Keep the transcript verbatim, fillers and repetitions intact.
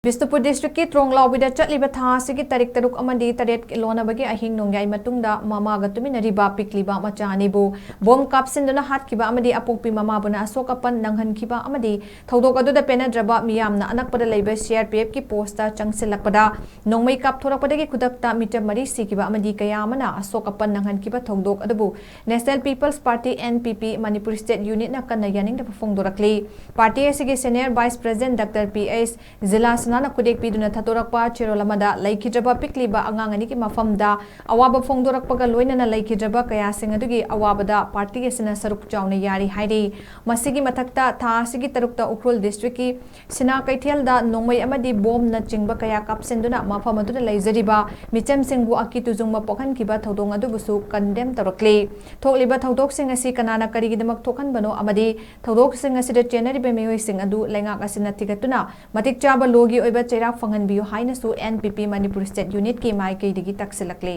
Bishnupur district ꯀꯤ ꯇ꯭ꯔꯣꯡꯂꯥꯎꯕꯤꯗ ꯆꯠꯂꯤꯕ ꯊꯥ ꯑꯁꯤꯒꯤ ꯇꯥꯔꯤꯛ ꯇꯔꯨꯛ ꯑꯃꯗꯤ ꯇꯔꯦꯠ ꯂꯣꯟꯅꯕꯒꯤ ꯑꯍꯤꯡ ꯅꯣꯡꯌꯥꯏ ꯃꯇꯨꯡꯗ ꯃꯃꯥꯒ ꯇꯨꯃꯤꯟꯅꯔꯤꯕ ꯄꯤꯛꯂꯤꯕ ꯃꯆꯥ ꯑꯅꯤꯕꯨ ꯕꯣꯝ ꯀꯥꯞꯁꯤꯟꯗꯨꯅ ꯍꯥꯠꯈꯤꯕ ꯑꯃꯗꯤ ꯑꯄꯣꯛꯄꯤ ꯃꯃꯥꯕꯨꯅ ꯑꯁꯣꯛ ꯑꯄꯟ ꯅꯪꯍꯟꯈꯤꯕ ꯑꯃꯗꯤ ꯊꯧꯗꯣꯛ ꯑꯗꯨꯗ ꯄꯦꯟꯅꯗ꯭ꯔꯕ ꯃꯤꯌꯥꯝꯅ ꯑꯅꯛꯄꯗ ꯂꯩꯕ C R P F ꯀꯤ post ꯆꯪꯁꯤꯜꯂꯛꯄꯗ ꯅꯣꯡꯃꯩ ꯀꯥꯞꯊꯣꯔꯛꯄꯗꯒꯤ ꯈꯨꯗꯛꯇ ꯃꯤꯆꯝ ꯃꯔꯤ ꯁꯤꯈꯤꯕ ꯑꯃꯗꯤ ꯀꯌꯥ ꯑꯃꯅ ꯑꯁꯣꯛ ꯑꯄꯟ ꯅꯪꯍꯟꯈꯤꯕ ꯊꯧꯗꯣꯛ ꯑꯗꯨꯕꯨ National People's Party, N P P, Manipur state unit ꯅ ꯀꯟꯅ ꯌꯥꯅꯤꯡꯗꯕ ꯐꯣꯡꯗꯣꯔꯛꯂꯤ꯫ Party ꯑꯁꯤꯒꯤ senior vice president Doctor P H ꯖꯤꯂꯥꯁꯅꯥꯅ ꯈꯨꯗꯦꯛ ꯄꯤꯗꯨꯅ ꯊꯥꯗꯣꯔꯛꯄ ꯆꯦꯔꯣꯜ ꯑꯃꯗ ꯂꯩꯈꯤꯗ꯭ꯔꯕ ꯄꯤꯛꯂꯤꯕ ꯑꯉꯥꯡ ꯑꯅꯤꯒꯤ ꯃꯐꯝꯗ ꯑꯋꯥꯕ ꯐꯣꯡꯗꯣꯔꯛꯄꯒ ꯂꯣꯏꯅꯅ ꯂꯩꯈꯤꯗ꯭ꯔꯕ ꯀꯌꯥꯁꯤꯡ ꯑꯗꯨꯒꯤ ꯑꯋꯥꯕꯗ party ꯑꯁꯤꯅ ꯁꯔꯨꯛ ꯆꯥꯎꯅ ꯌꯥꯔꯤ ꯍꯥꯏꯔꯤ꯫ ꯃꯁꯤꯒꯤ ꯃꯊꯛꯇ ꯊꯥ ꯑꯁꯤꯒꯤ ꯇꯔꯨꯛꯇ ꯎꯈ꯭ꯔꯨꯜ district ꯀꯤ ꯁꯤꯅꯥ ꯀꯩꯊꯦꯜꯗ ꯅꯣꯡꯃꯩ ꯑꯃꯗꯤ ꯕꯣꯝꯅꯆꯤꯡꯕ ꯀꯌꯥ ꯀꯥꯞꯁꯤꯟꯗꯨꯅ ꯃꯐꯝ ꯑꯗꯨꯗ ꯂꯩꯖꯔꯤꯕ ꯃꯤꯆꯝꯁꯤꯡꯕꯨ ꯑꯀꯤ ꯇꯨꯖꯨꯡꯕ ꯄꯣꯛꯍꯟꯈꯤꯕ ꯊꯧꯗꯣꯛ ꯑꯗꯨꯕꯨꯁꯨ condemn ꯇꯧꯔꯛꯂꯤ꯫ ꯊꯣꯛꯂꯤꯕ ꯊꯧꯗꯣꯛꯁꯤꯡ ꯑꯁꯤ ꯀꯅꯥꯅ ꯀꯔꯤꯒꯤꯗꯃꯛ ꯊꯣꯛꯍꯟꯕꯅꯣ ꯑꯃꯗꯤ ꯊꯧꯗꯣꯛꯁꯤꯡ ꯑꯁꯤꯗ ꯆꯦꯟꯅꯔꯤꯕ ꯃꯤꯑꯣꯏꯁꯤꯡ ꯑꯗꯨ ꯂꯩꯉꯥꯛ ꯑꯁꯤꯅ ꯊꯤꯒꯠꯇꯨꯅ ꯃꯇꯤꯛ ꯆꯥꯕ ꯂꯣꯒꯤ ꯑꯣꯏꯕ ꯆꯩꯔꯥꯛ ꯐꯪꯍꯟꯕꯤꯌꯨ ꯍꯥꯏꯅꯁꯨ N P P Manipur state unit ꯀꯤ ꯃꯥꯏꯀꯩꯗꯒꯤ ꯇꯛꯁꯤꯜꯂꯛꯂꯤ꯫